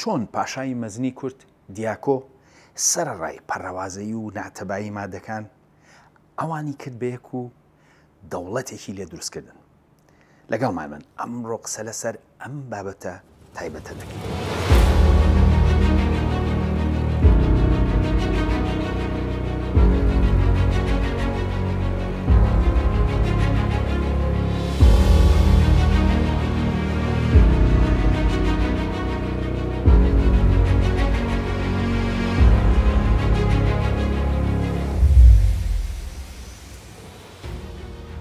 چۆن پاشای مەزنی کورد دیاکۆ سەرەڕای پەرەوازەیی و ناتەبایی مادەکان ئەوانی کرد بە یەک و دەوڵەتێکی لێ دروست کردن. لەگەڵمان بن ئەمڕۆ قسە لەسەر ئەم بابەتە تایبەتە دەکەین.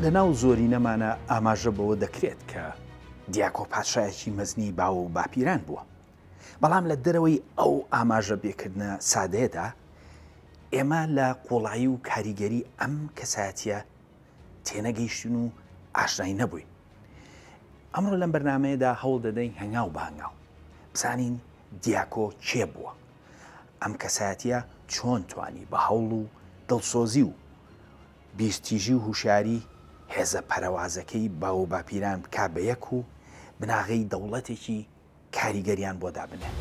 لەناو زۆرینەمانە ئاماژە بەوە دەکرێت کە دیاکۆ پادشایەکی مەزنی باو و باپیران بووە. بەڵام لە دەرەوەی ئەو ئاماژە پێکردنە سادەیەدا، ئێمە لە قووڵایی و کاریگەری ئەم کەسایەتییە تێنەگەیشتین و ئاشنای نەبووین. ئەمڕۆ لەم بەرنامەیەدا هەوڵ دەدەین هەنگاو بە هەنگاو بزانین دیاکۆ کێ بووە، ئەم کەسایەتییە چۆن توانی بە هەوڵ و دڵسۆزی و بیرتیژی و هوشیاری هێزە پەرەوازەکەی باووباپیران بکا بە یەک و بناغەی دەوڵەتێکی کاریگەریان بۆ دابنێ.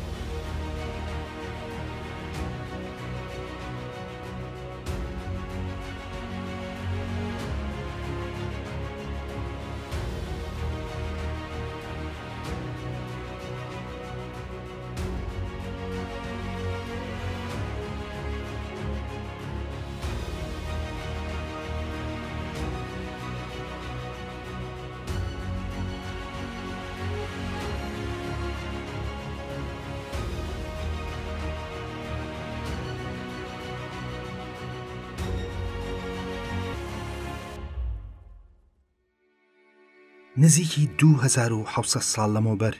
نزیکی 2700 ساڵ لەمەوبەر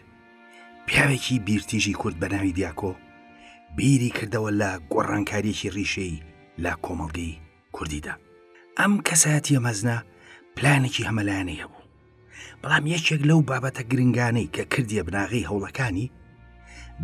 پیاوێکی بیرتیژی کورد بە ناوی دیاکۆ بیری کردەوە لە گۆڕانکاریەکی ڕیشەی لە کۆمەڵگەی کوردیدا. ئەم کەسایەتیە مەزنە پلانێکی هەمەلایەنەی هەبوو، بەڵام یەکێک لەو بابەتە گرنگانەی کە کردیە بناغەی هەوڵەکانی،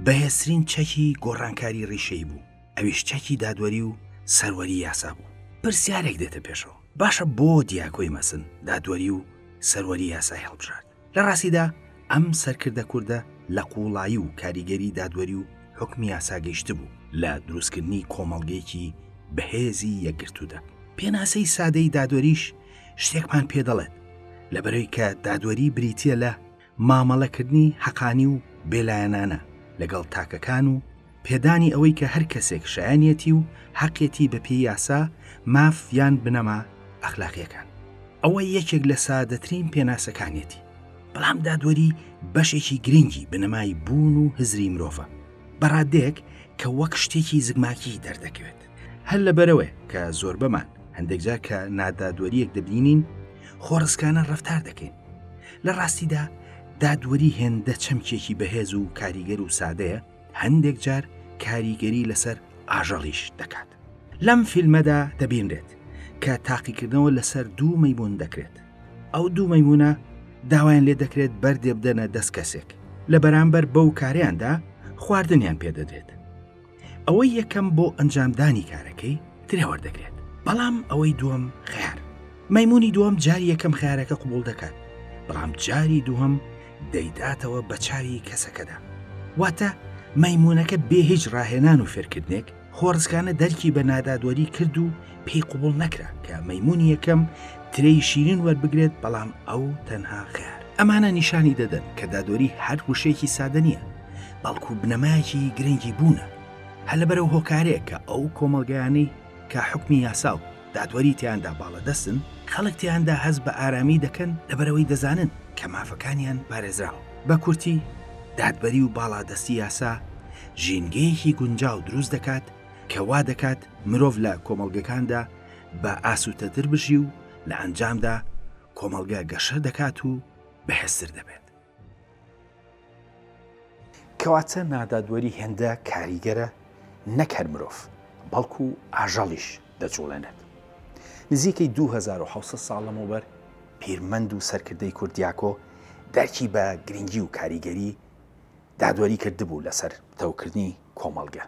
بەهێزترین چەکی گۆڕانکاری ڕیشەیی بوو، ئەویش چەکی دادوەری و سەروەری یاسا بوو. پرسیارێک دێتە پێشەوە، باشە بۆ دیاکۆی مەزن دادوەری و سەروەری یاسای هەڵبژارد؟ لە ڕاستیدا ئەم سەرکردە کوردە لە قووڵایی و کاریگەری دادوەری و حوکمی یاسا گەیشتبوو لە دروستکردنی کۆمەڵگەیەکی بەهێزی یەکگرتوودا. پێناسەی سادەی دادوەریش شتێکمان پێ دەڵێت، لەبەرەوەی کە دادوەری بریتییە لە مامەڵەکردنی حەقانی و بێلایەنانە لەگەڵ تاکەکان و پێدانی ئەوەی کە هەر کەسێک شایەنیەتی و حەقیەتی بەپێی یاسا، ماف یان بنەما ئەخلاقییەکان. ئەوە یەکێک لە سادەترین پێناسەکانیەتی. بەڵام دادوەری بەشێکی گرنگی بنەمای بوون و هزری مرۆڤە، بە ڕادەیەک کە وەک شتێکی زگماکی دەردەکەوێت. هەر لەبەرئەوەیە کە زۆربەمان هەندێکجار کە نادادوەرییەک دەبینین، خۆڕسکانە ڕەفتار دەکەین. لە ڕاستیدا دادوەری هێندە چەمکێکی بەهێز و کاریگەر و سادەیە، هەندێک جار کاریگەری لەسەر ئاژەڵیش دەکات. لەم فیلمەدا دەبینرێت کە تاقیکردنەوە لەسەر دوو مەیمون دەکرێت. ئەو دوو مەیمونە داوایان لێ دەکرێت بەردێ بدەنە دەست کەسێک، لە بەرامبەر بەو کارەیاندا خواردنیان پێدەدرێت. ئەوەی یەکەم بۆ ئەنجامدانی کارەکەی ترێ وەردەگرێت، بەڵام ئەوەی دووەم خەیار. مەیمونی دووەم جاری یەکەم خەیارەکە قبوڵ دەکات، بەڵام جاری دووهەم دەیداتەوە بە چاوی کەسەکەدا. واتە مەیمونەکە بێ هیچ ڕاهێنان و فێرکردنێک خۆڕسکانە دەرکی بە نادادوەری کرد و پێی قبوڵ نەکرا کە مەیمونی یەکەم ترێی شیرین وەربگرێت بەڵام ئەو تەنها خەیار. ئەمانە نیشانی دەدەن کە دادوەری هەر وشەیەکی سادە نییە، بەڵکو بنەمایەکی گرنگی بوونە. هەر لەبەر ئەو هۆکارەیە کە ئەو کۆمەڵگایانەی کە حوکمی یاسا و دادوەری تێیاندا باڵادەستن، خەڵک تێیاندا هەست بە ئارامی دەکەن لەبەرئەوەی دەزانن کە مافەکانیان پارێزراوە. بە کورتی، دادوەری و باڵادەستی یاسا ژینگەیەکی گونجاو دروست دەکات کە وا دەکات مرۆڤ لە کۆمەڵگەکاندا بە ئاسوودەتر بژی و لە ئەنجامدا کۆمەڵگە گەشە دەکات و بەهێزتر دەبێت. کەواتە نادادوەری هێندە کاریگەرە نەک هەر مرۆڤ، بەڵکو ئاژەڵیش دەجوڵێنێت. نزیکەی 2700 ساڵ لەمەوبەر پیرمەند و سەرکردەی کورد دیاکۆ دەرکی بە گرنگی و کاریگەری دادوەری کردبوو لەسەر پتەوکردنی کۆمەڵگە.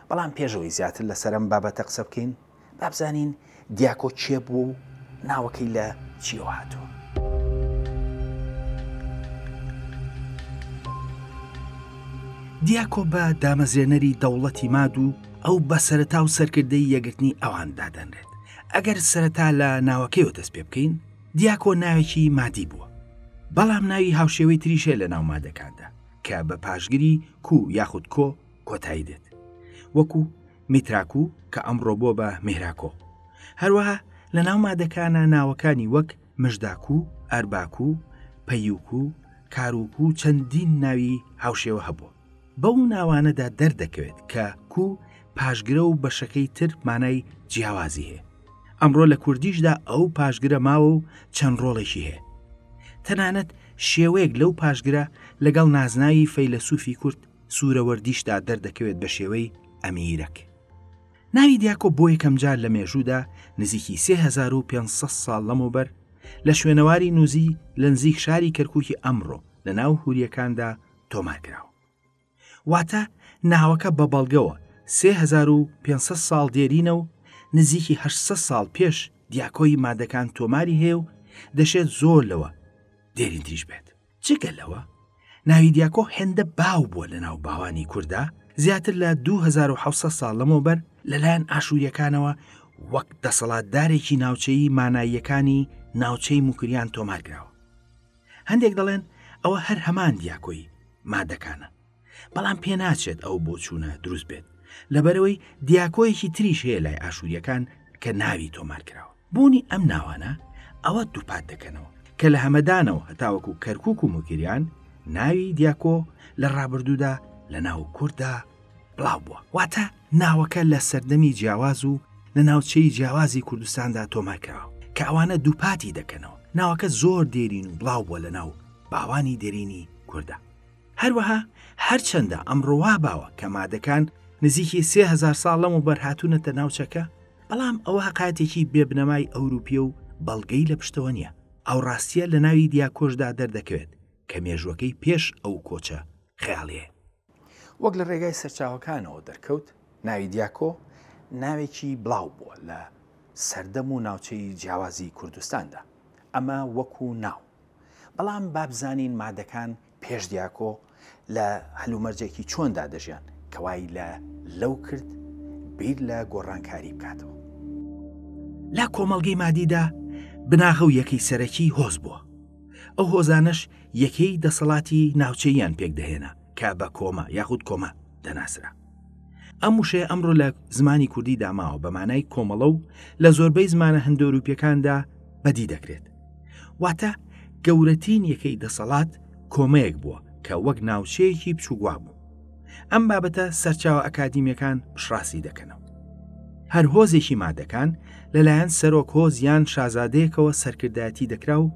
بەڵام پێش ئەوەی زیاتر لەسەر ئەم بابەتە قسە بکەین، با بزانین دیاکۆ کێ بووە و ناوەکەی لە چییەوە هاتووە. دیاکۆ بە دامەزرێنەری دەوڵەتی ماد و ئەو بە سەرەتا و سەرکردەی یەکگرتنی ئەوان دادەنرێت. ئەگەر سەرەتا لە ناوەکەیەوە دەست پێ بکەین، دیاکۆ ناوێکی مادی بووە. بەڵام ناوی هاوشێوەی تریش هەیە لە ناو مادەکاندا کە بە پاشگری کو یاخود کۆ کۆتایی دێت. وەکو میتراکو کە ئەمڕۆ بووە بە مێهراکۆ. هەروەها لە ناو مادەکانا ناوەکانی وەک مژداکو، ئەرباکو، پەیوکو، کاروکو چەندین ناوی هاوشێوە هەبووە. بەو ناوانەدا دەردەکەوێت کە کو پاشگرە و بەشەکەی تر مانای جیاوازی هەیە. ئەمڕۆ لە کوردیشدا ئەو پاشگرە ماوە و چەند ڕۆڵێکی هەیە. تەنانەت شێوەیەک لەو پاشگرە لەگەڵ نازناوی فەیلەسوفی کورد سوورەوەردیشدا دەردەکەوێت بە شێوەی ئەمیرەک. ناوی دیاکۆ بۆ یەکەمجار لە مێژوودا نزیکی 3500 ساڵ لەمەوبەر لە شوێنەواری نوزی لە نزیک شاری کەرکوکی ئەمڕۆ لە ناو هوریەکاندا تۆمار کراوە. واتە ناوەکە بە بەڵگەوە 3500 ساڵ دێرینە و نزیکی 800 ساڵ پێش دیاکۆی مادەکان تۆماری هەیە و دەشێت زۆر لەوە دێرینتریش بێت. جگە لەوە ناوی دیاکۆ هێندە باو بووە لە ناو باوانی کوردا، زیاتر لە 2700 ساڵ لەمەوبەر لەلایەن ئاشوورییەکانەوە وەک دەسەڵاتدارێکی ناوچەیی ماناییەکانی ناوچەی موکریان تۆمار کراوە. هەندێک دەڵێن ئەوە هەر هەمان دیاکۆی مادەکانە. بەڵام پێناچێت ئەو بۆچوونە دروست بێت، لەبەرئەوەی دیاکۆیەکی تریش هەیە لای ئاشوورییەکان کە ناوی تۆمار کراوە. بوونی ئەم ناوانە ئەوە دووپات دەکەنەوە کە لە هەمەدانەوە هەتاوەکو کەرکووک و موکریان ناوی دیاکۆ لە ڕابردوودا لە ناو کورددا بڵاو بووە. واتە ناوەکە لە سەردەمی جیاواز و لە ناوچەی جیاوازی کوردستاندا تۆمار کراوە کە ئەوانە دووپاتی دەکەنەوە ناوەکە زۆر دێرین و بڵاو بووە لە ناو باوانی دێرینی کوردا. هەروەها هەرچەندە ئەمڕۆ وا باوە کە مادەکان نزیکی 3000 ساڵ لەمەوبەر هاتوونەتە ناوچەکە، بەڵام ئەوە هەقایەتێکی بێ بنەمای ئەوروپیە و بەڵگەی لە پشتەوە نییە. ئەو ڕاستییە لە ناوی دیاکۆشدا دەردەکەوێت کە مێژووەکەی پێش ئەو کۆچە خەیاڵییەیە. وەک لە ڕێگای سەرچاوەکانەوە دەرکەوت، ناوی دیاکۆ ناوێکی بڵاو بووە لە سەردەم و ناوچەی جیاوازی کوردستاندا، ئەمە وەکوو ناو. بەڵام با بزانین مادەکان پێش دیاکۆ لە هەلومەرجێکی چۆندا دەژیان کە وای لە لەو کرد بیر لە گۆڕانکاری بکاتەوە. لە کۆمەڵگەی مادیدا بناغە و یەکەی سەرەکی هۆز بووە. ئەو هۆزانەش یەکەی دەسەڵاتی ناوچەییان پێکدەهێنا کە بە کۆمە یاخود کۆمە دەناسرا. ئەم وشەیە ئەمڕۆ لە زمانی کوردیدا ماوە بە مانای کۆمەڵە و لە زۆربەی زمانە هندۆروپیەکاندا بەدی دەکرێت. واتە گەورەترین یەکەی دەسەڵات کۆمەیەک بووە کە وەک ناوچەیەکی بچووک وابوو. ئەم بابەتە سەرچاوە ئەکادیمیەکان پشڕاستی دەکەنەوە. هەر هۆزێکی مادەکان لەلایەن سەرۆک هۆز یان شازادەیەکەوە سەرکردایەتی دەکرا و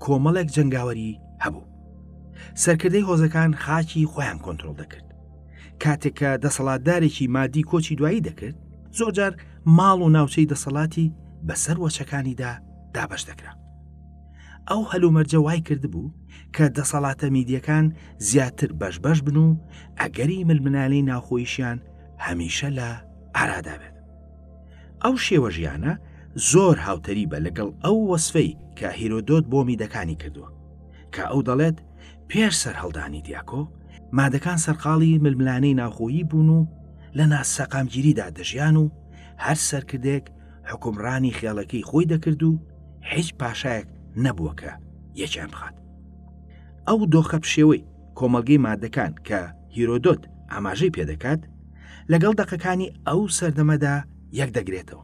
کۆمەڵێک جەنگاوەری هەبوو. سەرکردەی هۆزەکان خاکی خۆیان کۆنترۆڵ دەکرد. کاتێک کە دەسەڵاتدارێکی مادی کۆچی دوایی دەکرد، زۆرجار ماڵ و ناوچەی دەسەڵاتی بەسەر وەچەکانیدا دابەش دەکرا. ئەو هەلومەرجە وای کردبوو کە دەسەڵاتە میدیەکان زیاتر بەش بەش بن و ئەگەری ململانێی ناوخۆیشیان هەمیشە لە ئارادا بێت. ئەو شێوە ژیانە زۆر هاوتەریبە لەگەڵ ئەو وەسفەی کە هیرۆدۆت بۆ میدەکانی کردووە، کە ئەو دەڵێت پێش سەرهەڵدانی دیاکۆ، مادەکان سەرقاڵی ململانێی ناوخۆیی بوون و لە ناسەقامگیریدا دەژیان و هەر سەرکردەیەک حوکمڕانی خێڵەکەی خۆی دەکرد و هیچ پاشایەک نەبووە کە یەکیان بخات. ئەو دۆخە پشێوەی کۆمەڵگەی مادەکان کە هیرۆدۆت ئاماژەی پێدەکات، لەگەڵ دەقەکانی ئەو سەردەمەدا یەک دەگرێتەوە.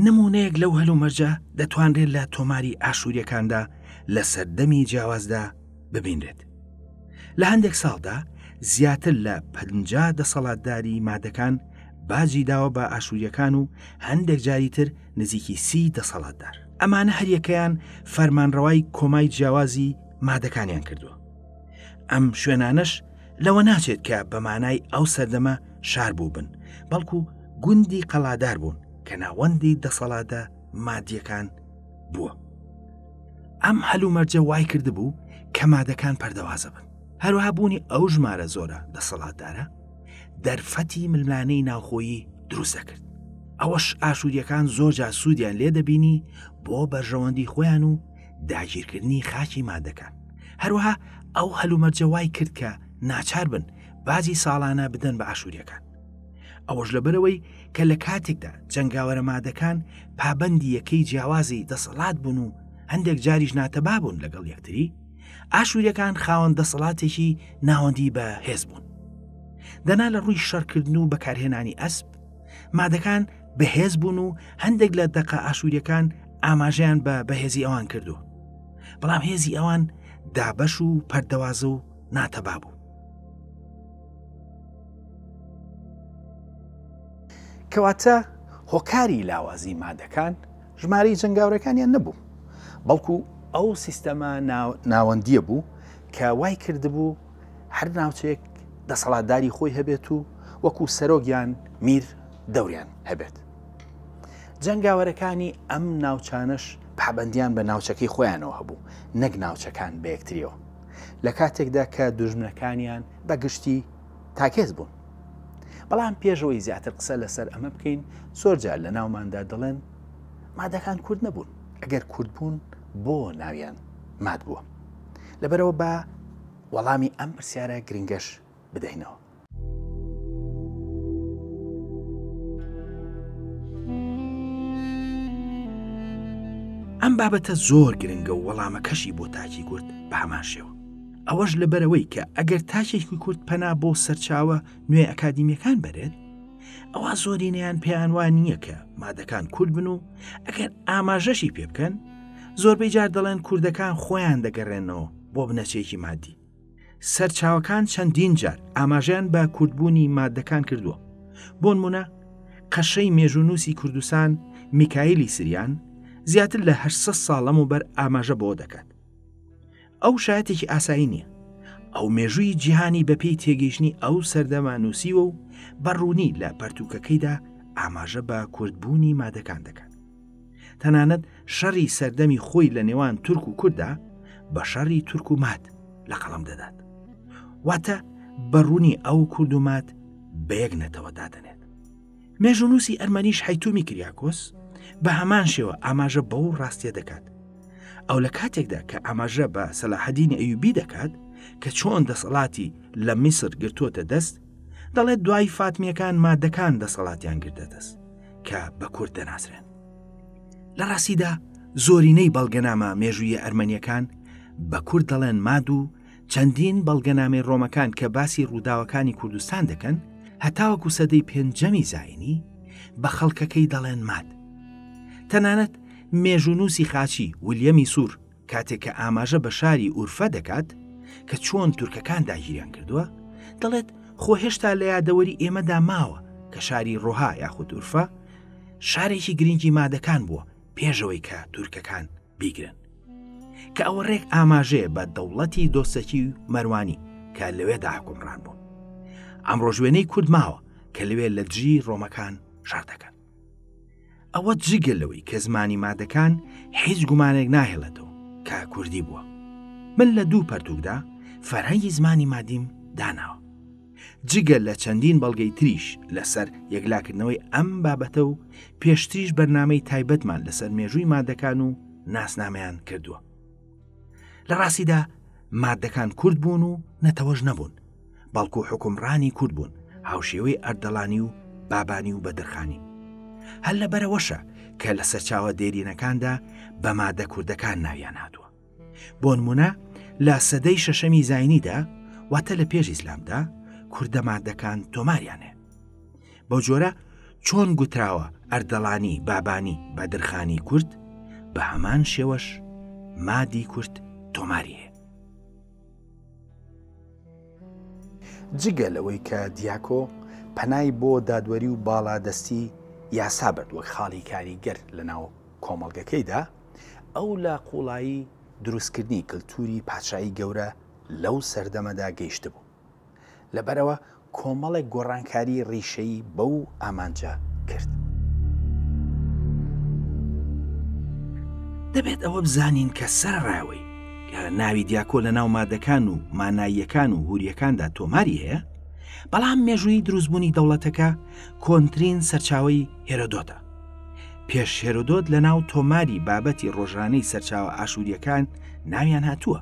نموونەیەک لەو هەلومەرجە دەتوانرێت لە تۆماری ئاشوورییەکاندا لە سەردەمی جیاوازدا ببینرێت. لە هەندێک ساڵدا زیاتر لە 50 دەسەڵاتداری مادەکان باجی داوە بە ئاشوورییەکان و هەندێک جاری تر نزیکی سی دەسەڵاتدار. ئەمانە هەریەکەیان فەرمانڕەوای کۆمای جیاوازی مادەکانیان کردووە. ئەم شوێنانەش لەوە ناچێت کە بە مانای ئەو سەردەمە شار بووبن، بەڵکو گوندی قەڵادار بوون کە ناوەندی دەسەڵاتە مادییەکان بووە. ئەم هەلومەرجە وای کردبوو کە مادەکان پەردەوازە بن. هەروەها بوونی ئەو ژمارە زۆرە دەسەڵاتدارە دەرفەتی ململانێی ناوخۆیی دروست دەکرد. ئەوەش ئاشوورییەکان زۆرجار سوودیان لێ دەبینی بۆ بەرژەوەندی خۆیان و داگیرکردنی خاکی مادەکان. هەروەها ئەو هەلومەرجە وای کرد کە ناچار بن باجی ساڵانە بدەن بە ئاشووریەکان. ئەوەش لەبەرئەوەی کە لە کاتێکدا جەنگاوەرە مادەکان پابەندی یەکەی جیاوازی دەسەڵات بوون و هەندێک جاریش ناتەبا بوون لەگەڵ یەکتری، ئاشووریەکان خاوەن دەسەڵاتێکی ناوەندی بە هێز بوون. دەنا لە ڕووی شەڕکردن و بەکارهێنانی ئەسپ، مادەکان بەهێز بوون و هەندێک لە دەقە ئاشووریەکان ئاماژەیان بە بەهێزی ئەوان کردووە. بەڵام هێزی ئەوان دابەش و پەردەوازە و ناتەبا بوو. کەواتە هۆکاری لاوازی مادەکان ژمارەی جەنگاورەکانیان نەبوو، بەڵکو ئەو سیستەمە ناوەندیە بوو کە وای کردبوو هەر ناوچەیەک دەسەڵاتداری خۆی هەبێت و وەکو سەرۆک یان میر دەوریان هەبێت. جەنگاوەرەکانی ئەم ناوچانەش پابەندیان بە ناوچەکەی خۆیانەوە هەبوو نەک ناوچەکان بە یەکتریەوە لە کاتێکدا کە دوژمنەکانیان بە گشتی تاکێز بوون. بەڵام پێشەوەی زیاتر قسە لەسەر ئەمە بکەین زۆر جار لە ناوماندا دەڵێن مادەکان کورد نەبوون ئەگەر کورد بوون بۆ ناویان ماد بووە لەبەرەوە با وەڵامی ئەم پرسیارە گرنگەش بدەینەوە. ئەم بابەتە زۆر گرنگە و وەڵامەکەشی بۆ تاکی کورد بە هەمان شێوە. ئەوەش لەبەرئەوەی کە ئەگەر تاکێکی کورد پەنا بۆ سەرچاوە نوێ ئەکادیمیەکان بەرێت، ئەوا زۆرینەیان پێیان وا نییە کە مادەکان کورد بن و ئەگەر ئاماژەشی پێ بکەن، زۆربەی جار دەڵێن کوردەکان خۆیان دەگەڕێنەوە بۆ بنەچەیەکی مادی. سەرچاوەکان چەندین جار ئاماژەیان بە کوردبوونی مادەکان کردووە. بۆنمونە قەشەی مێژوونووسی کوردستان میکایلی سریان زیاتر لە 800 ساڵ لەمەوبەر ئاماژە بەوە دەکات. ئەو شایەتێکی ئاسایی نییە. ئەو مێژووی جیهانی بەپێی تێگەیشتنی ئەو سەردەمە نووسیوە و بە ڕوونی لە پەرتووکەکەیدا ئاماژە بە کوردبوونی مادەکان دەکات. تەنانەت شەڕی سەردەمی خۆی لە نێوان تورک و کورددا بە شەڕی تورک و ماد لە قەڵەم دەدات. واتە بە ڕوونی ئەو کورد و ماد بە یەک نەتەوە دادەنێت. مێژوونووسی ئەرمەنیش حەیتومی کریاکۆس بە هەمان شێوە ئاماژە بەو ڕاستیە دەکات. ئەو لە کاتێکدا کە ئاماژە بە سەلاحەدینی ئەیوبی دەکات کە چۆن دەسەڵاتی لە میسر گرتووەتە دەست، دەڵێت دوای فاتمیەکان مادەکان دەسەڵاتیان گرتە دەست کە بە کورد دەناسرێن. لە ڕاستیدا زۆرینەی بەڵگەنامە مێژوویە ئەرمەنیەکان بە کورد دەڵێن ماد و چەندین بەڵگەنامەی ڕۆمەکان کە باسی ڕووداوەکانی کوردستان دەکەن هەتاوەکو سەدەی پێنجەمی زایینی بە خەڵکەکەی دەڵێن ماد. تەنانەت مێژوونووسی خاچی ولیەمی سوور کاتێک کە ئاماژە بە شاری ئورفە دەکات کە چۆن تورکەکان داگیریان کردووە دەڵێت خۆ هێشتا لە یادەوەری ئێمەدا ماوە کە شاری ڕۆها یاخود ئورفە شارێکی گرنگی مادەکان بووە پێشەوەی کە تورکەکان بیگرن کە ئەوە ڕێک ئاماژەیە بە دەوڵەتی دۆسەکی و مەروانی کە لەوێدا حکومڕان بوون ئەمڕۆ وێنەی کورد ماوە کە لەوێ لە دژی ڕۆمەکان شەڕ دەکەن ئەوە جگە لەوەی کە زمانی مادەکان هیچ گومانێک ناهێڵێتەوە کە کوردی بووە من لە دوو پەرتوکدا فەرهەنگی زمانی مادیم داناوە جگە لە چەندین بەڵگەی تریش لەسەر یەکلاکردنەوەی ئەم بابەتە و پێشتریش بەرنامەی تایبەتمان لەسەر مێژووی مادەکان و ناسنامەیان کردووە. لە ڕاستیدا مادەکان کورد بوون و نەتەوەش نەبوون، بەڵکو حوکمڕانی کورد بوون هاوشێوەی ئەردەڵانی و بابانی و بەدرخانی. هەر لەبەرئەوەشە کە لە سەرچاوە دێرینەکاندا بە مادە کوردەکان ناویان هاتووە. بۆنمونە لە سەدەی شەشەمی زاینیدا واتە لە پێش ئیسلامدا کوردە مادەکان تۆماریان هەیە بەو جۆرە چۆن گوتراوە ئەردەڵانی بابانی بەدرخانی کورد بە هەمان شێوەش مادی کورد تۆماری هەیە. جگە لەوەی کە دیاکۆ پەنای بۆ دادوەری و باڵادەستی یاسا برد وەک خاڵی کاریگەر لەناو کۆمەڵگەکەیدا، ئەو لە قووڵایی دروستکردنی کلتوری پادشایی گەورە لەو سەردەمەدا گەیشتبوو. لەبەرئەوە کۆمەڵێک گۆڕانکاری ڕیشەیی بەو ئامانجە کرد. دەبێت ئەوە بزانین کە سەرەڕای ئەوەی کە ناوی دیاکۆ لە ناو مادەکان و ماناییەکان و هورییەکاندا تۆماری هەیە، بەڵام مێژووی دروستبوونی دەوڵەتەکە کۆنترین سەرچاوەی هێرۆدۆتە. پێش هێرۆدۆت لە ناو تۆماری بابەتی ڕۆژانەی سەرچاوە ئاشوورییەکان ناویان هاتووە،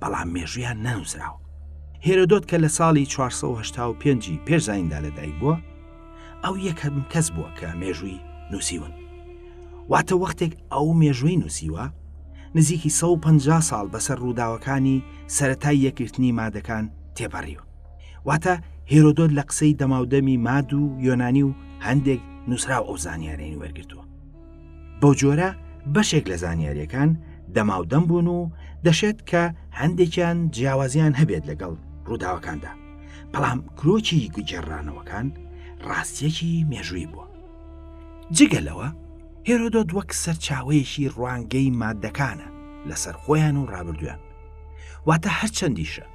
بەڵام مێژوویان نەنووسراوە. هێرۆدۆت کە لە ساڵی 485 ی پێش زایندا لەدایک بووە، ئەو یەکەم کەس بووە کە مێژووی نووسیون. واتە وەختێک ئەو مێژووی نووسیوە، نزیکی 150 ساڵ بەسەر ڕووداوەکانی سەرەتای یەکگرتنی مادەکان تێپەڕیوە. واتە هێرۆدۆت لە قسەی دەماودەمی ماد و یۆنانی و هەندێک نووسراو ئەو زانیارەی وەرگرتووە. بەو جۆرە بەشێک لە زانیاریەکان دەماودەم بوون و دەشێت کە هەندێکیان جیاوازیان هەبێت لەگەڵ ڕووداوەکاندا بەڵام کرۆکی گوگێڕانەوەکان ڕاستیەکی مێژووی بووە جگە لەوە هێرۆدۆت وەک سەرچاوەیەکی ڕوانگەی مادەکانە لەسەر خۆیان و ڕابردویان واتە هەرچەندیشە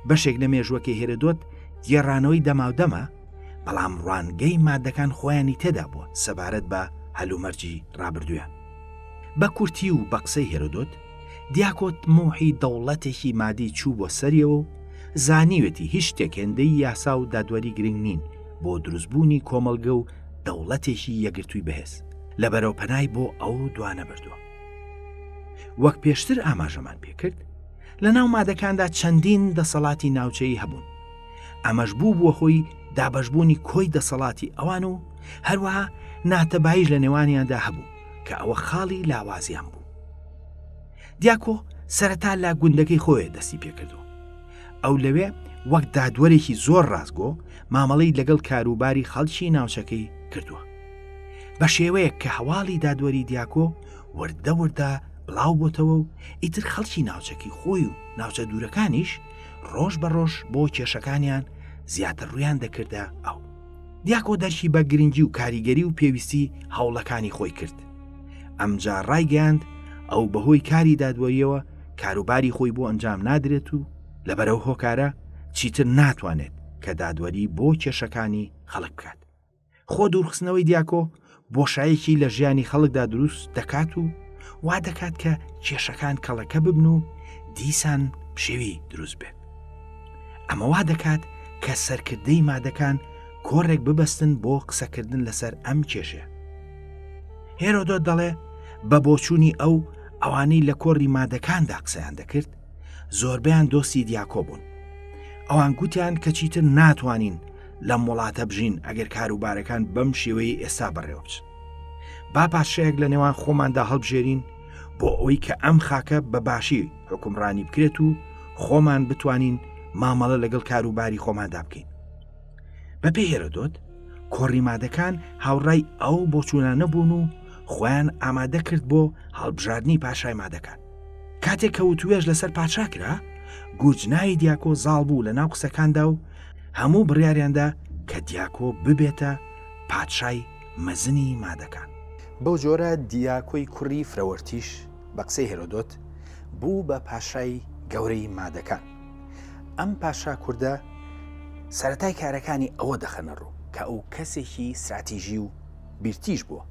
بەشێک لە مێژوەکەی هێرۆدۆت گێڕانەوەی دەماودەمە بەڵام ڕوانگەی مادەکان خۆیانی تێدا بووە سەبارەت بە هەلومەرجی ڕابردوویان. بە کورتی و بە قسەی هێرۆدۆت، دیاکۆ تموحی دەوڵەتێکی مادی چوو بۆ سەریەوە و زانیوێتی هیچ شتێک هێندەی یاسا و دادوەری گرنگ نین بۆ دروستبوونی کۆمەڵگە و دەوڵەتێکی یەکگرتووی بەهێز، لەبەرەو پەنای بۆ ئەو دوانە بردووە. وەک پێشتر ئاماژەمان پێکرد، لەناو مادەکاندا چەندین دەسەڵاتی ناوچەیی هەبوون، ئەمەش بوو بووە هۆی دابەشبوونی کۆی دەسەڵاتی ئەوان و هەروەها ناتەبایش لە نێوانیاندا هەبوو کە ئەوە خاڵی لاوازیان بوو. دیاکۆ سەرەتا لە گوندەکەی خۆێ دەستی پێکردو. ئەو لەوێ وەک دادوەرێکی زۆر ڕاستگۆ مامەڵەی لەگەڵ کاروباری خەڵکی ناوچەکەی کردووە. بە شێوەیەک کە هەواڵی دادوەری دیاکۆ وردە وردە بڵاو بۆتەوە و ئیتر خەڵکی ناوچەکەی خۆی و ناوچە دوورەکانیش ڕۆژ بە ڕۆژ بۆ کێشەکانیان زیاتر ڕویان دەکردە ئەو. دیاکۆ دەرکی بە گرنگی و کاریگەری و پێویستی هەوڵەکانی خۆی کرد. ئەمجا ڕایگەیاند ئەو بەهۆی کاری دادوەریەوە کاروباری خۆی بۆ ئەنجام نادرێت و لەبەر ئەو هۆکارە چیتر ناتوانێت کە دادوەری بۆ کێشەکانی خەڵک بکات. خۆ دوورخستنەوەی دیاکۆ بۆشایەکی لە ژیانی خەڵکدا دروست دەکات و وا دەکات کە کێشەکان کەڵەکە ببن و دیسان پشێوی دروست بێت. ئەمە وا دەکات کە سەرکردەی مادەکان کۆڕێک ببەستن بۆ قسەکردن لەسەر ئەم کێشەیە. هێرۆدۆت دەڵێ بە بۆچوونی ئەو ئەوانەی لە کۆڕی مادەکاندا قسەیان دەکرد زۆربەیان دۆستی دیاکۆ بوون. ئەوان گوتیان کە چیتر ناتوانین لەم وڵاتە بژین ئەگەر کاروبارەکان بەم شێوەیە ئێستا بەڕێوە بچن. با پادشایەک لە نێوان خۆماندا هەڵبژێرین بۆ ئەوەی کە ئەم خاکە بە باشی حکومڕانی بکرێت و خۆمان بتوانین مامەڵە لەگەڵ کاروباری خۆماندا بکەین. بەپێی هێرۆدۆت کۆڕی مادەکان هاوڕای ئەو بۆچوونانە بوون و خۆیان ئامادە کرد بۆ هەڵبژاردنی پاشای مادەکان. کاتێک کە وتوێژ لەسەر پادشا کرا، گورج ناوی دیاکۆ زاڵ بوو لە ناو قسەکاندا و هەموو بڕیاریاندا کە دیاکۆ ببێتە پادشای مەزنی مادەکان. بەو جۆرە دیاکۆی کوڕی فرەوەرتیش بە قسەی هێرۆدۆت بوو بە پاشای گەورەی مادەکان. ئەم پاشا کوردە سەرەتای کارەکانی ئەوە دەخەنە ڕوو کە ئەو کەسێکی ستراتیژی و بیرتیژ بووە،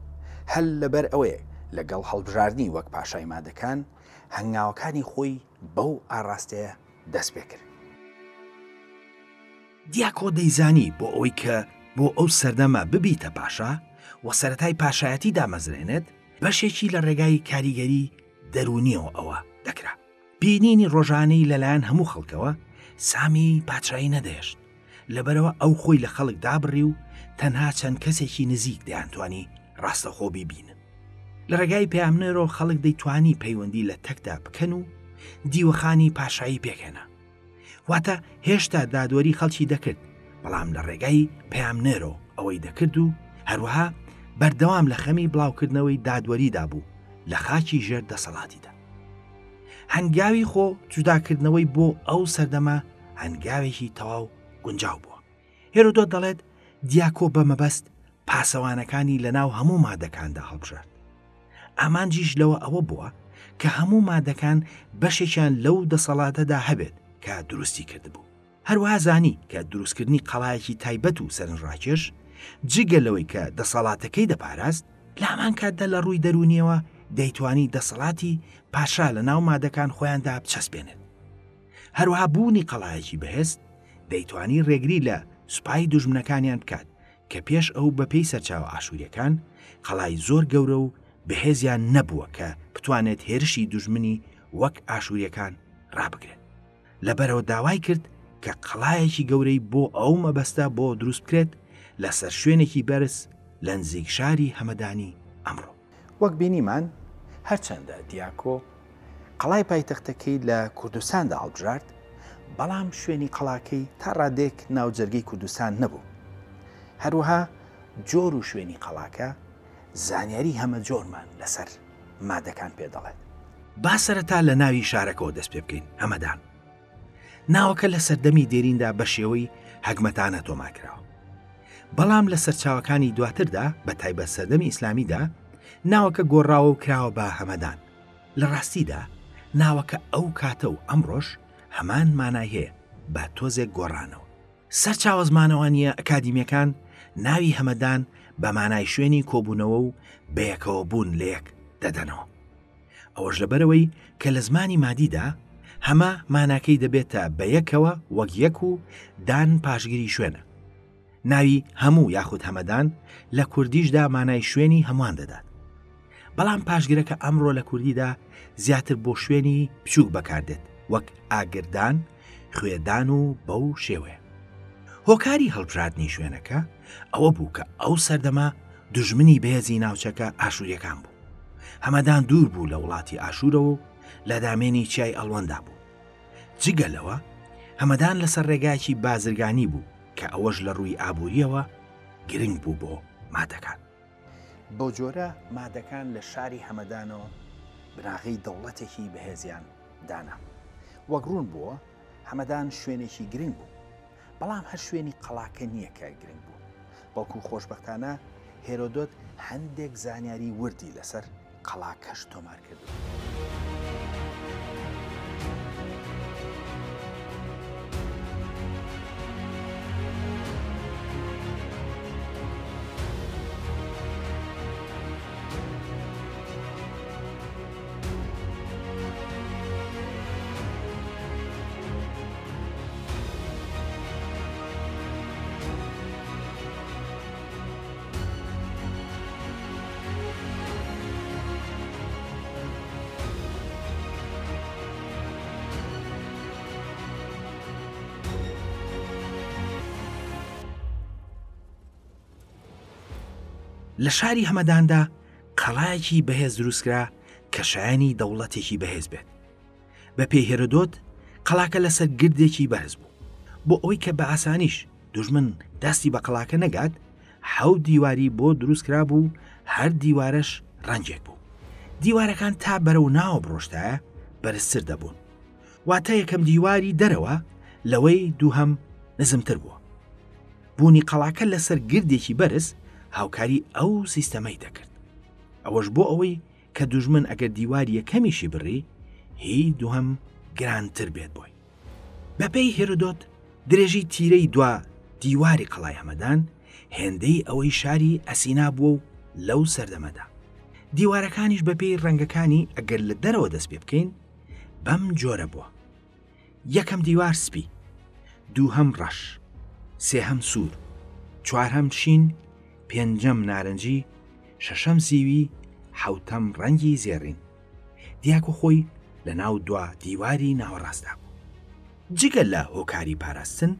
هەر لەبەر ئەوەیە لەگەڵ هەڵبژاردنی وەک پاشای مادەکان هەنگاوەکانی خۆی بەو ئاڕاستەیە دەست پێ کرد. دیاکۆ دەیزانی بۆ ئەوەی کە بۆ ئەو سەردەمە ببیتە پاشا و سەرەتای پاشایەتی دامەزرێنێت، بەشێکی لە ڕێگای کاریگەری دەروونیەوە ئەوە دەکرا. بینینی ڕۆژانەی لەلایەن هەموو خەڵکەوە سامی پادشایی نەدەهێشت، لەبەرئەوە ئەو خۆی لە خەڵک دابڕی و تەنها چەند کەسێکی نزیک دەیانتوانی ڕاستەوخۆ بیبینن. لە ڕێگای پەیامنێرەوە خەڵک دەیتوانی پەیوەندی لە تەکدا بکەن و دیوەخانی پاشایی پێکهێنا. واتە هێشتا دادوەری خەڵکی دەکرد، بەڵام لە ڕێگای پەیامنێرەوە ئەوەی دەکرد و هەروەها بەردەوام لە خەمی بڵاوکردنەوەی دادوەریدا بوو لە خاکی ژێر دەسەڵاتیدا. هەنگاوی خۆ جوداکردنەوەی بۆ ئەو سەردەمە هەنگاوێکی تەواو گونجاو بووە. هێرۆدۆت دەڵێت دیاکۆ بە مەبەست پاسەوانەکانی لە ناو هەموو مادەکاندا هەڵبژارد. ئامانجیش لەوە ئەوە بووە کە هەموو مادەکان بەشێکیان لەو دەسەڵاتەدا هەبێت کە دروستی کردبوو. هەروەها زانی کە دروستکردنی قەڵایەکی تایبەت و سەرنجڕاکێش، جگە لەوەی کە دەسەڵاتەکەی دەپاراست، لە هەمان کاتدا لە ڕووی دەروونییەوە دەیتوانی دەسەڵاتی پاشا لە ناو مادەکان خۆیاندا بچەسپێنێت. هەروەها بوونی قەڵایەکی بەهێز دەیتوانی ڕێگری لە سوپای دوژمنەکانیان بکات کە پێش ئەو بەپێی سەرچاوە ئاشوورییەکان قەڵای زۆر گەورە و بەهێزیان نەبووە کە بتوانێت هێرشی دوژمنی وەک ئاشوورییەکان ڕابگرێت. لەبەرئەوە داوای کرد کە قەڵایەکی گەورەی بۆ ئەو مەبەستە بۆ دروست بکرێت لەسەر شوێنێکی بەرز لە نزیک شاری هەمەدانی ئەمڕۆ. وەک بینیمان هەرچەندە دیاکۆ قەڵای پایتەختەکەی لە کوردستاندا هەڵبژارد، بەڵام شوێنی قەڵاکەی تا ڕادەیەک ناو جەرگەی کوردستان نەبوو. هەروەها جۆر و شوێنی قەڵاکە زانیاری هەمەجۆرمان لەسەر مادەکان پێ دەڵێت. با سەرەتا لە ناوی شارەکەوە دەست پێ بکەین، هەمەدان. ناوەکە لە سەردەمی دێریندا بە شێوەی هەگمەتانە تۆمار کراوە. بەڵام لە سەرچاوەکانی دواتردا بە تایبەت سەردەمی ئیسلامیدا ناوەکە گۆڕاوە و کراوە بە هەمەدان. لە ڕاستیدا ناوەکە ئەو کاتە و ئەمڕۆش هەمان مانای هەیە بە تۆزێک گۆڕانەوە. سەرچاوە زمانەوانییە ئەکادیمییەکان ناوی هەمەدان بە مانای شوێنی کۆبوونەوە و بەیەکەوەبوون لەیەک دەدەنەوە. ئەوەش لەبەرئەوەی کە لە زمانی مادیدا هەمە ماناکەی دەبێتە بەیەکەوە وەک یەک و دان پاشگری شوێنە. ناوی هەموو یاخود هەمەدان لە کوردیشدا مانای شوێنی هەمووان دەدات. بەڵام پاشگرەکە ئەمڕۆ لە کوردیدا زیاتر بۆ شوێنی بچووک بەکاردێت وەک ئاگردان، خوێدان و بەو شێوەیە. هۆکاری هەڵبژاردنی شوێنەکە ئەوە بوو کە ئەو سەردەمە دوژمنی بەهێزی ناوچەکە ئاشووریەکان بوو. هەمەدان دوور بوو لە وڵاتی ئاشوورەوە و لە دامێنی چیای ئەڵوەندا بوو. جگە لەوە هەمەدان لەسەر ڕێگایەکی بازرگانی بوو کە ئەوەش لە ڕووی ئابوورییەوە گرنگ بوو بۆ مادەکان. بەو جۆرە مادەکان لە شاری هەمەدانەوە بناغەی دەوڵەتێکی بەهێزیان دانا. وەک ڕوون بووە هەمەدان شوێنێکی گرنگ بوو. بەڵام هەر شوێنی قەڵاکە نییە کە گرنگ بوو، بەڵکو خۆشبەختانە هێرۆدۆت هەندێک زانیاری وردی لەسەر قەڵاکەش تۆمار کردووە. لە شاری هەمەداندا قەڵایەکی بەهێز دروستکرا کە شایانی دەوڵەتێکی بەهێز بێت. بە پێی هێرۆدۆت قەڵاکە لەسەر گردێکی بەرز بوو. بۆ ئەوەی کە بە ئاسانیش دوژمن دەستی بە قەڵاکە نەگات، حەوت دیواری بۆ دروست کرابوو و هەر دیوارەش ڕەنگێک بوو. دیوارەکان تا بەرەو ناوە بڕۆشتایە بەرزتر دەبوون. واتە یەکەم دیواری دەرەوە لەوەی دووهەم نزمتر بووە. بوونی قەڵاکە لەسەر گردێکی بەرز هاوکاری ئەو سیستەمەی دەکرد. ئەوەش بۆ ئەوەی کە دوژمن ئەگەر دیواری یەکەمیشی بڕی، هی دووهەم گرانتر بێت بۆی. بەپێی هێرۆدۆت درێژی تیرەی دوا دیواری قەڵای هەمەدان هێندەی ئەوەی شاری ئەسینا بووە و لەو سەردەمەدا دیوارەکانیش بەپێی ڕەنگەکانی ئەگەر لە دەرەوە دەست پێ بکەین بەم جۆرە بووە یەکەم دیوار سپی دووهەم ڕەش سێهەم سوور چوارهەم شین پێنجەم نارنجی شەشەم زیوی حەوتەم ڕەنگی زێڕین دیاکۆ خۆی لە ناو دوا دیواری ناوەڕاستدا بوو. جگە لە هۆکاری پاراستن،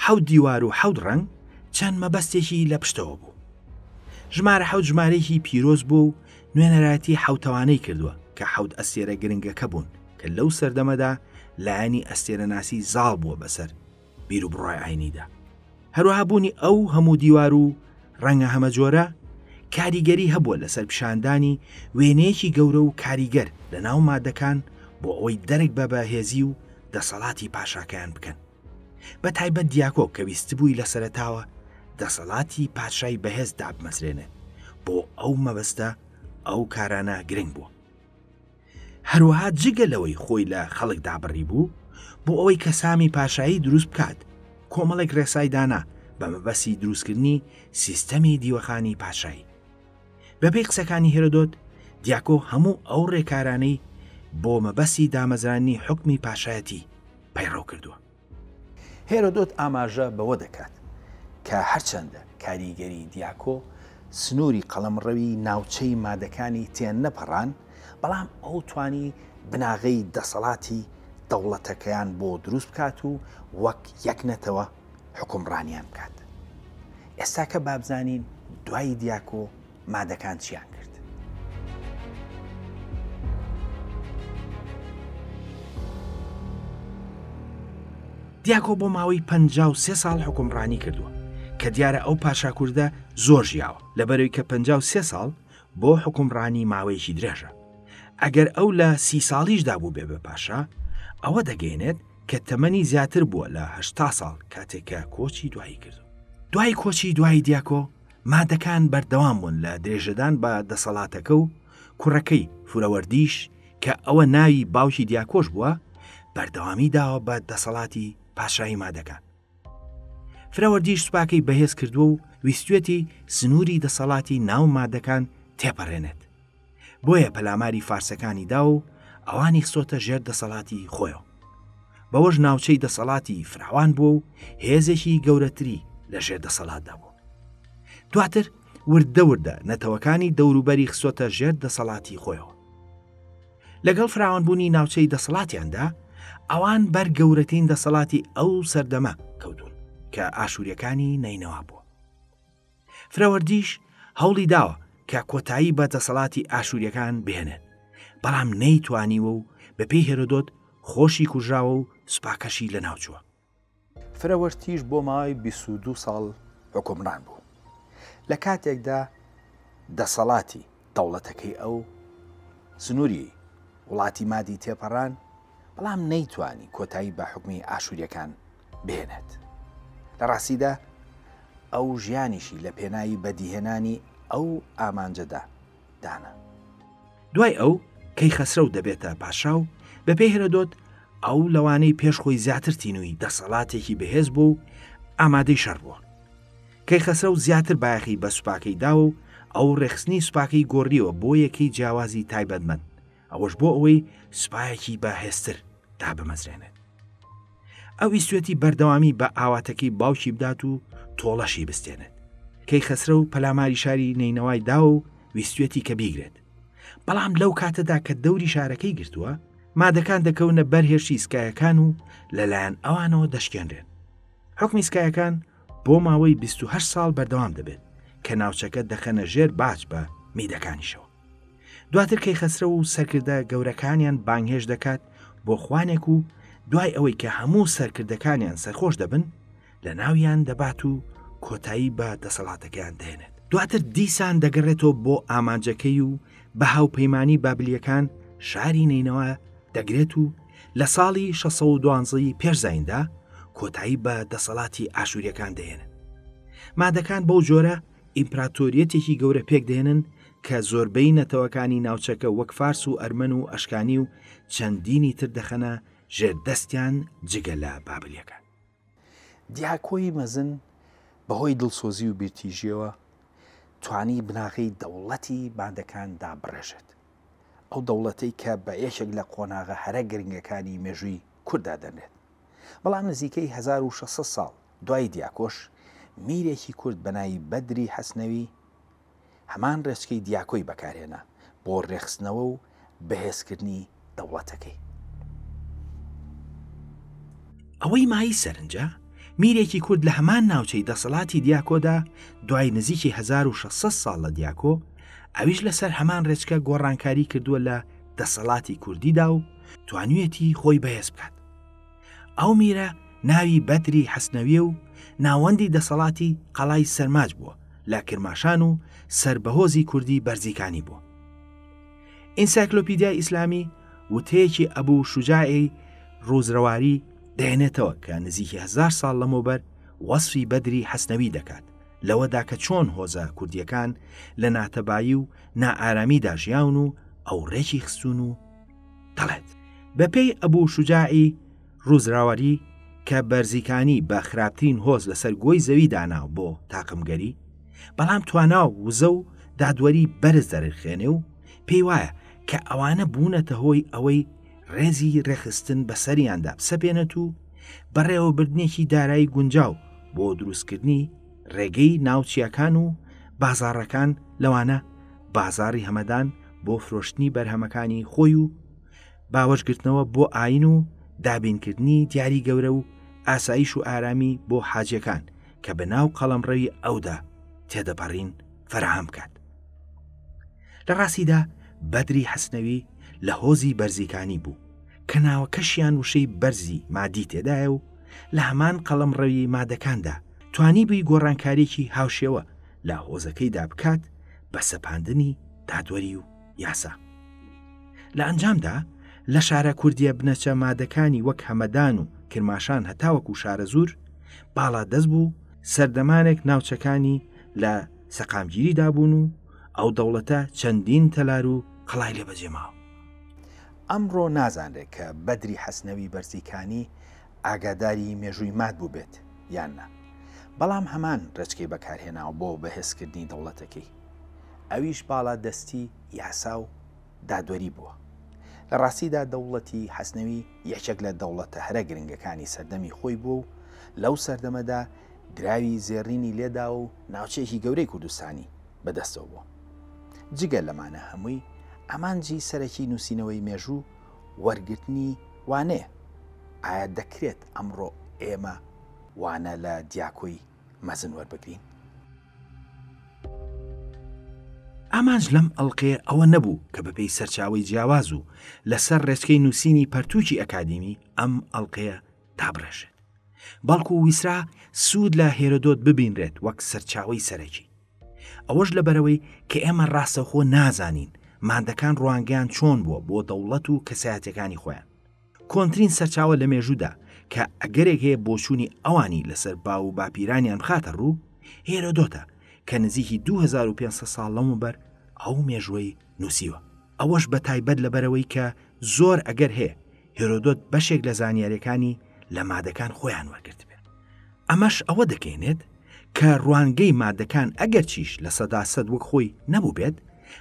حەوت دیوار و حەوت ڕەنگ چەند مەبەستێکی لە پشتەوە بوو. ژمارە حەوت ژمارەیەکی پیرۆز بووە و نوێنەرایەتی حەوتەوانەی کردووە کە حەوت ئەستێرە گرنگەکە بوون کە لەو سەردەمەدا لایەنی ئەستێرەناسی زاڵ بووە بەسەر بیروبڕوای ئاینیدا. هەروەها بوونی ئەو هەموو دیوار و ڕەنگە هەمەجۆرە کاریگەری هەبووە لەسەر پیشاندانی وێنەیەکی گەورە و کاریگەر لە ناو مادەکان بۆ ئەوەی دەرک بە بەهێزی و دەسەڵاتی پاشاکەیان بکەن بە تایبەت دیاکۆ کە ویستبووی لە سەرەتاوە دەسەڵاتی پادشای بەهێز دابمەزرێنێت بۆ ئەو مەبەستە ئەو کارانە گرنگ بووە. هەروەها جگە لەوەی خۆی لە خەڵک دابڕیبوو، بۆ ئەوەی کە سامی پاشایی دروست بکات، کۆمەڵێک ڕێسای دانا بە مەبەستی دروستکردنی سیستەمی دیوەخانی پادشایی. بەپێی قسەکانی هێرۆدۆت، دیاکۆ هەموو ئەو ڕێکارانەی بۆ مەبەستی دامەزراندنی حوکمی پاشایەتی پەیڕەو کردووە. هێرۆدۆت ئاماژە بەوە دەکات کە هەرچەندە کاریگەری دیاکۆ سنووری قەڵەمڕەوی ناوچەی مادەکانی تێنەپەڕان، بەڵام ئەو توانی بناغەی دەسەڵاتی دەوڵەتەکەیان بۆ دروست بکات و وەک یەک نەتەوە حوکمڕانیان بکات. ئێستاکە با بزانین دوای دیاکۆ مادەکان چیان کرد. دیاکۆ بۆ ماوەی 53 ساڵ حوکمڕانی کردووە کە دیارە ئەو پاشا کوردە زۆر ژیاوە لەبەرەوەی کە 53 ساڵ بۆ حوکمڕانی ماوەیەکی درێژە ئەگەر ئەو لە سی ساڵیشدا بووبێ بە پاشا ئەوە دەگەێنێت کە تەمەنی زیاتر بووە لە هەشتا ساڵ کاتێک کە کۆچی دوایی کردو. دوای کۆچی دوایی دیاکۆ، مادەکان بەردەوام بوون لە درێژەدان بە دەسەڵاتەکە و کوڕەکەی فورەوەردیش کە ئەوە ناوی باوکی دیاکۆش بووە، بەردەوامی داوە بە دەسەڵاتی پادشاهی مادەکان. فرەوەردیش سوپاکەی بەهێز کردووە و ویستویەتی سنووری دەسەڵاتی ناو مادەکان تێپەڕێنێت. بۆیە پەلاماری فارسەکانی دا و ئەوانی خستۆتە ژێر دەسەڵاتی خۆیەوە. بەوەش ناوچەی دەسەڵاتی فراوان بووە و هێزێکی گەورەتری لە ژێر دەسەڵاتدا بوو. دواتر وردە وردە نەتەوەکانی دەوروبەری خستۆتە ژێر دەسەڵاتی خۆیەوە. لەگەڵ فراوانبوونی ناوچەی دەسەڵاتیاندا، ئەوان بەر گەورەترین دەسەڵاتی ئەو سەردەمە کەوتوون کە ئاشووریەکانی نەینەوا بووە. فرەوەردیش هەوڵی داوە کە کۆتایی بە دەسەڵاتی ئاشووریەکان بهێنێت، بەڵام نەیتوانیوە و بەپێی هێرۆدۆت خۆشی کوژراوە و سوپاکەشی لەناوچووە. فرەوەرتیش بۆ ماوەی 22 ساڵ حوکمڕان بوو، لە کاتێکدا دەسەڵاتی دەوڵەتەکەی ئەو سنووری وڵاتی مادی تێپەڕان، بەڵام نەیتوانی کۆتایی بە حوکمی ئاشووریەکان بهێنێت. لە ڕاستیدا ئەو ژیانیشی لە پێناوی بەدیهێنانی ئەو ئامانجەدا دانا. دوای ئەو، کەیخەسرەو دەبێتە پاشا و بەپێی هێرۆدۆت ئەو لەوانەی پێش خۆی زیاتر تینووی دەسەڵاتێکی بەهێز بووە و ئامادەی شەڕ بووە. کەیخەسرەو زیاتر بایەخی بە سوپاکەی داوە و ئەو ڕێکخستنی سوپاکەی گۆڕیوە بۆ یەکەی جیاوازی تایبەتمەند، ئەوەش بۆ ئەوەی سوپایەکی بەهێزتر دابمەزرێنێت. ئەو ویستویەتی بەردەوامی بە ئاواتەکەی باوکی بدات و تۆڵەشی بستێنێت. کەیخەسرەو پەلاماری شاری نەینەوای داوە و ویستویەتی کە بیگرێت. بەڵام لەو کاتەدا کە دەوری شارەکەی گرتووە، مادەکان دەکەونە بەر هێرشی سکایەکان و لەلایەن ئەوانەوە دەشکێنرێن. حوکمی سکایەکان بۆ ماوەی 28 ساڵ بەردەوام دەبێت کە ناوچەکە دەخەنە ژێر باج بە میدەکانیشەوە. دواتر کەیخەسرەو و سەرکردە گەورەکانیان بانگهێشت دەکات بۆ خوانێک و دوای ئەوەی کە هەموو سەرکردەکانیان سەرخۆش دەبن لە ناویان دەبات و کۆتایی بە دەسەڵاتەکەیان دەهێنێت. دواتر دیسان دەگەڕێتەوە بۆ ئامانجەکەی و بە هاوپەیمانی بابلییەکان شاری نەینەوا دەگرێت و لە ساڵی 612 ی پێش زاییندا کۆتایی بە دەسەڵاتی ئاشوورییەکان دەهێنن. مادەکان بەو جۆرە ئیمپراتۆریەتێکی گەورە پێکدەهێنن کە زۆربەی نەتەوەکانی ناوچەکە وەک فارس و ئەرمەن و ئەشکانی و چەندینی تر دەخەنە ژێر دەستیان جگە لە بابلیەکان. دیاکۆی مەزن بەهۆی دڵسۆزی و بیرتیژیەوە توانی بناغەی دەوڵەتی باندەکان دابڕێژێت. ئەو دەوڵەتەی کە بە یەکێک لە قۆناغە هەرە گرنگەکانی مێژووی کورد دادەنرێت. بەڵام نزیکەی 1600 ساڵ دوای دیاکۆش میرێکی کورد بە ناوی بەدری حەسنەوی هەمان ڕێچکەی دیاکۆی بەکارهێنا بۆ ڕێکخستنەوە و بەهێزکردنی دەوڵەتەکەی. ئەوەی مایەی سەرنجە، میرێکی کورد لە هەمان ناوچەی دەسەڵاتی دیاکۆدا دوای نزیکی 1600 ساڵ لە دیاکۆ، ئەویش لەسەر هەمان ڕێچکە گۆڕانکاری کردووە لە دەسەڵاتی کوردیدا و توانیویەتی خۆی بەهێز بکات. ئەو میرە ناوی بەدری حەسنەویە و ناوەندی دەسەڵاتی قەڵای سەرماج بووە لە کرماشان و سەر بە هۆزی کوردی بەرزیکانی بووە. ئینسایکلۆپیدیای ئیسلامی وتەیەکی ئەبوو شوجاعی ڕوزرەواری دەهێنێتەوە کە نزیکی هەزار ساڵ لەمەوبەر وەسفی بەدری حەسنەوی دەکات لەوەدا کە چۆن هۆزە کوردیەکان لە ناتەبایی و نائارامیدا ژیاون و ئەو ڕێکی خستوون و دەڵێت، بەپێی ئەبوو شوجاعی ڕوزراوەری کە بەرزیکانی بە خراپترین هۆز لەسەر گۆی زەوی دانا بۆ تاقمگەری، بەڵام توانا و وزە و دادوەری بەرز دەرنخێنێ و پێی وایە کە ئەوانە بوونەتە هۆی ئەوەی ڕێزی ڕێکخستن بەسەریاندا بسەپێنێت و بەڕێوەبردنێکی دارایی گونجاو بۆ دروستکردنی ڕێگەی ناو چیاکان و بازاڕەکان لەوانە بازاڕی هەمەدان بۆ فرۆشتنی بەرهەمەکانی خۆی و باوەشگرتنەوە بۆ ئاین و دابینکردنی دیاری گەورە و ئاسایش و ئارامی بۆ حاجیەکان کە بە ناو قەڵەمڕەوی ئەودا تێدەپەڕین فەراهەم بکات. لە ڕاستیدا بەدری حەسنەوی لە هۆزی بەرزیکانی بوو کە ناوەکەشیان وشەی بەرزی مادی تێدایە و لە هەمان قەڵەمڕەوی مادەکاندا توانیبووی گۆڕانکاریی هاوشێوە لە هۆزەکەیدا بکات بە سەپاندنی دادوەری و یاسا. لە ئەنجامدا لە شارە کوردیە بنەچە مادەکانی وەک هەمەدان و کرماشان هەتاوەکو شارەزوور باڵادەست بوو، سەردەمانێک ناوچەکانی لە سەقامگیریدا بوون و ئەو دەوڵەتە چەندین تەلار و قەڵای لێ بەجێماوە. ئەمڕۆ نازانرێت کە بەدری حەسنەوی بەرزیکانی ئاگاداری مێژووی ماد بووبێت یان نا، بەڵام هەمان ڕێچکەی بەکارهێناوە بۆ بەهێزکردنی دەوڵەتەکەی، ئەویش باڵادەستی یاسا و دادوەری بووە. لە ڕاستیدا دەوڵەتی حەسنەوی یەکێک لە دەوڵەتە هەرە گرنگەکانی سەردەمی خۆی بووە و لەو سەردەمەدا دراوی زێڕینی لێداوە و ناوچەیەکی گەورەی کوردستانی بەدەستەوە بووە. جگە لەمانە هەمووی، ئامانجی سەرەکی نووسینەوەی مێژوو وەرگرتنی وانەیە. ئایا دەکرێت ئەمڕۆ ئێمە وانە لە دیاکۆی مەزن وەربگرین؟ ئامانج لەم ئەڵقەیە ئەوە نەبوو کە بەپێی سەرچاوەی جیاواز و لەسەر ڕێچکەی نووسینی پەرتووکی ئەکادیمی ئەم ئەڵقەیە دابڕێژێت، بەڵکو ویسرا سوود لە هێرۆدۆت ببینرێت وەک سەرچاوەی سەرەکی. ئەوەش لەبەرئەوەی کە ئێمە ڕاستەوخۆ نازانین مادەکان ڕوانگەیان چۆن بووە بۆ دەوڵەت و کەسایەتیەکانی خۆیان. کۆنترین سەرچاوە لە مێژوودا کە ئەگەرێک هەیە بۆچوونی ئەوانی لەسەر باو و باپیرانیان بخاتە ڕوو، هێرۆدۆتە کە نزیکی 2500 ساڵ لەمەوبەر ئەو مێژووەی نووسیوە. ئەوەش بە تایبەت لەبەرئەوەی کە زۆر ئەگەر هەیە هێرۆدۆت بەشێک لە زانیاریەکانی لە مادەکان خۆیان وەرگرتبێت. ئەمەش ئەوە دەگەیەنێت کە ڕوانگەی مادەکان ئەگەرچیش 100% وەک خۆی نەبووبێت،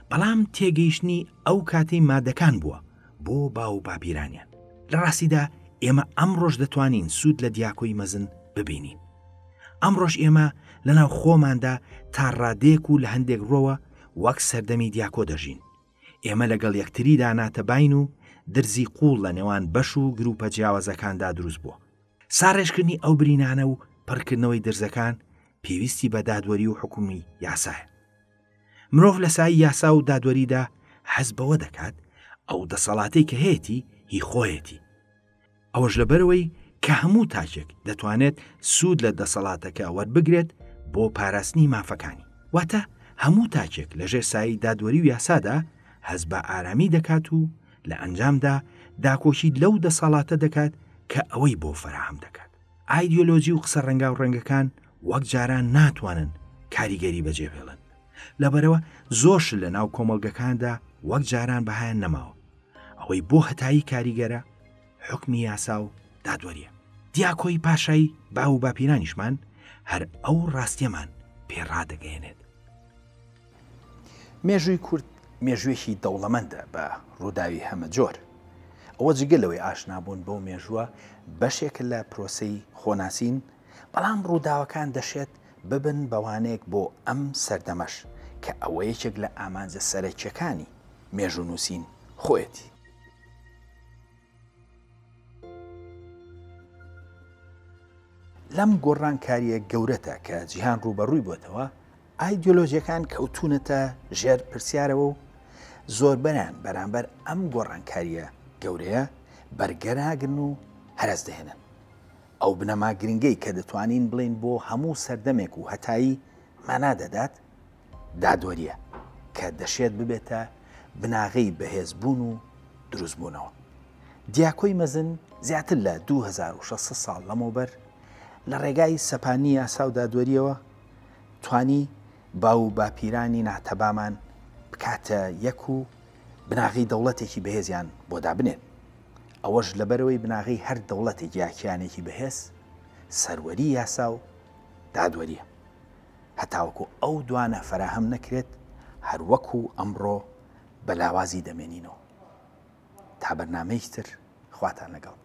بەڵام تێگەیشتنی ئەو کاتەی مادەکان بووە بۆ باو و باپیرانیان. لە ڕاستیدا ئێمە ئەمڕۆش دەتوانین سوود لە دیاکۆی مەزن ببینین. ئەمڕۆش ئێمە لەناو خۆماندا تا ڕادەیەک و لە هەندێک ڕووەوە وەک سەردەمی دیاکۆ دەژین. ئێمە لەگەڵ یەکتریدا ناتەباین و درزی قووڵ لە نێوان بەش و گرووپە جیاوازەکاندا دروست بووە. ساڕێژکردنی ئەو برینانە و پڕکردنەوەی درزەکان پێویستی بە دادوەری و حوکمی یاسایە. مرۆڤ لە سایەی یاسا و دادوەریدا هەست بەوە دەکات ئەو دەسەڵاتەی کە هەیەتی هی خۆیەتی. ئەوەش لەبەرئەوەی کە هەموو تاکێک دەتوانێت سوود لە دەسەڵاتەکە وەربگرێت بۆ پاراستنی مافەکانی. واتە هەموو تاکێک لەژێر سایەی دادوەری و یاسادا هەست بە ئارامی دەکات و لە ئەنجامدا داکۆکی لەو دەسەڵاتە دەکات کە ئەوەی بۆ فەراهەم دەکات. ئایدیۆلۆجی و قسە ڕەنگاوڕەنگەکان وەک جاران ناتوانن کاریگەری بەجێبهێڵن. لەبەرئەوە زۆر شت لەناو کۆمەڵگەکاندا وەک جاران بەهایان نەماوە. ئەوەی بۆ هەتایی کاریگەرە حوکمی یاسا و دادوەریە. دیاکۆی پاشای باو و باپیرانیشمان هەر ئەو ڕاستیەمان پێ ڕادەگەیەنێت. مێژووی کورد مێژوویەکی دەوڵەمەندە بە ڕووداوی هەمەجۆر. ئەوە جگە لەوەی ئاشنابوون بەو مێژووە بەشێکە لە پرۆسەی خۆناسین، بەڵام ڕووداوەکان دەشێت ببن بە وانەیەک بۆ ئەم سەردەمەش کە ئەوە یەکێک لە ئامانجە سەرەکیەکانی مێژوونووسین خۆیەتی. لەم گۆڕانکارییە گەورەتە کە جیهان ڕووبەڕووی بۆتەوە، ئایدیۆلۆژیەکان کەوتوونەتە ژێر پرسیارەوە و زۆربەیان بەرامبەر ئەم گۆڕانکارییە گەورەیە بەرگە ناگرن و هەرەس دەهێنن. ئەو بنەما گرنگەی کە دەتوانین بڵێین بۆ هەموو سەردەمێک و هەتایی مانا دەدات، دادوەرییە کە دەشێت ببێتە بناغەی بەهێزبوون و دروستبوونەوە. دیاکۆی مەزن زیاتر لە 2600 ساڵ لەمەوبەر لە ڕێگای سەپاندنی یاسا و دادوەرییەوە توانی باو و باپیرانی ناتەبامان بکاتە یەک و بناغەی دەوڵەتێکی بەهێزیان بۆ دابنێت. ئەوەش لەبەرئەوەی بناغەی هەر دەوڵەتێک یا کیانێکی بەهێز سەروەری یاسا و دادوەرییە. هەتاوەکو ئەو دوانە فەراهەم نەکرێت هەر وەکو ئەمڕۆ بە لاوازی دەمێنینەوە. تا بەرنامەیەکی تر خواتان لەگەڵ.